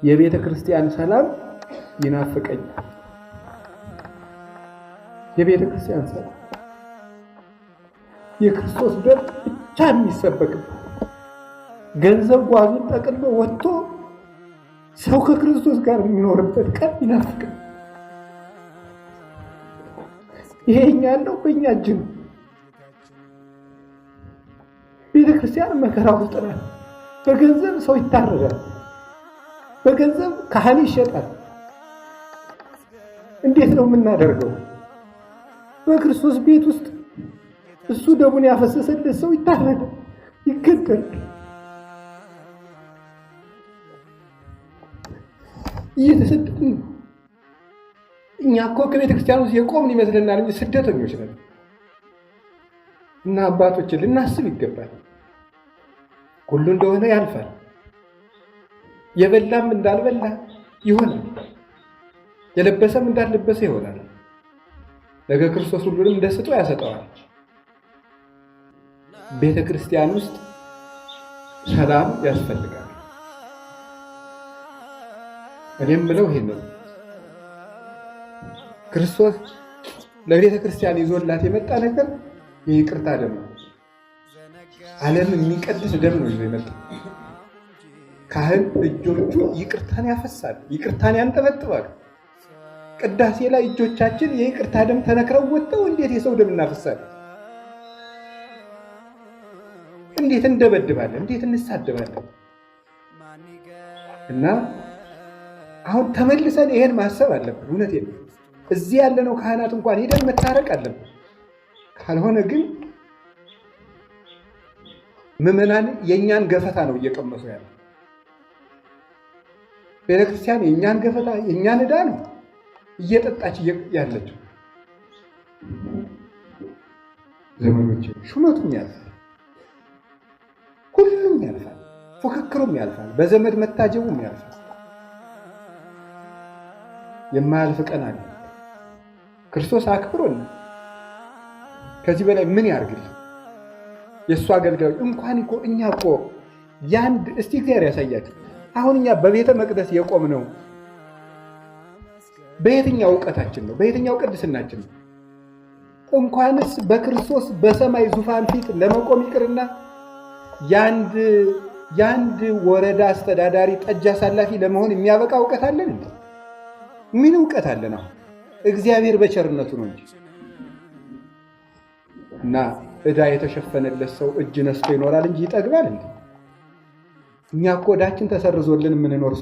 የቤተ ክርስቲያን ሰላም ይናፍቀኛል። የቤተ ክርስቲያን ሰላም የክርስቶስ ደም ብቻ የሚሰበክበት ገንዘብ ጓዙን ጠቅልሎ ወጥቶ ሰው ከክርስቶስ ጋር የሚኖርበት ቀን ይናፍቃል። ይሄ እኛ ያለው በእኛ እጅ ነው። ቤተ ክርስቲያን መከራ ውስጥ ናት። በገንዘብ ሰው ይታረዳል። በገንዘብ ካህን ይሸጣል። እንዴት ነው የምናደርገው? በክርስቶስ ቤት ውስጥ እሱ ደሙን ያፈሰሰለት ሰው ይታረዳል፣ ይገደላል። እየተሰደድን ነው። እኛ እኮ ከቤተ ክርስቲያን ውስጥ የቆምን ይመስለናል እንጂ ስደተኞች ነን። እና አባቶችን ልናስብ ይገባል። ሁሉ እንደሆነ ያልፋል። የበላም እንዳልበላ ይሆናል። የለበሰም እንዳልለበሰ ይሆናል። ነገ ክርስቶስ ሁሉንም እንደስጦ ያሰጠዋል። ቤተ ክርስቲያን ውስጥ ሰላም ያስፈልጋል። እኔም ምለው ይሄን ነው። ክርስቶስ ለቤተ ክርስቲያን ይዞላት የመጣ ነገር የይቅርታ ደም ነው። ዓለም የሚቀድስ ደም ነው ይዞ የመጣ። ካህን እጆቹ ይቅርታን ያፈሳል፣ ይቅርታን ያንጠበጥባሉ። ቅዳሴ ላይ እጆቻችን የይቅርታ ደም ተነክረው ወጥተው እንዴት የሰው ደም እናፈሳለን? እንዴት እንደበድባለን? እንዴት እንሳደባለን? እና አሁን ተመልሰን ይሄን ማሰብ አለብን። እውነቴን ነው። እዚህ ያለነው ካህናት እንኳን ሄደን መታረቅ አለብን። ካልሆነ ግን ምዕመናን የእኛን ገፈታ ነው እየቀመሱ ያለው። ቤተክርስቲያን የእኛን ገፈታ የእኛን ዕዳ ነው እየጠጣች ያለችው። ዘመኖች ሹመቱም ያልፋል፣ ሁሉም ያልፋል፣ ፉክክሩም ያልፋል፣ በዘመድ መታጀቡም ያልፋል። የማያልፍ ቀን አለ። ክርስቶስ አክብሮን ከዚህ በላይ ምን ያርግልን? የእሱ አገልጋዮች እንኳን እኮ እኛ እኮ ያንድ እስቲ እግዚአብሔር ያሳያችሁ። አሁን እኛ በቤተ መቅደስ የቆምነው በየትኛው እውቀታችን ነው? በየትኛው ቅድስናችን ነው? እንኳንስ በክርስቶስ በሰማይ ዙፋን ፊት ለመቆም ይቅርና የአንድ ወረዳ አስተዳዳሪ ጠጅ አሳላፊ ለመሆን የሚያበቃ እውቀት አለን እንዴ? ምን እውቀት አለን? አሁን እግዚአብሔር በቸርነቱ ነው እንጂ። እና ዕዳ የተሸፈነለት ሰው እጅ ነስቶ ይኖራል እንጂ ይጠግባል እንዴ? እኛ እኮ ዕዳችን ተሰርዞልን የምንኖር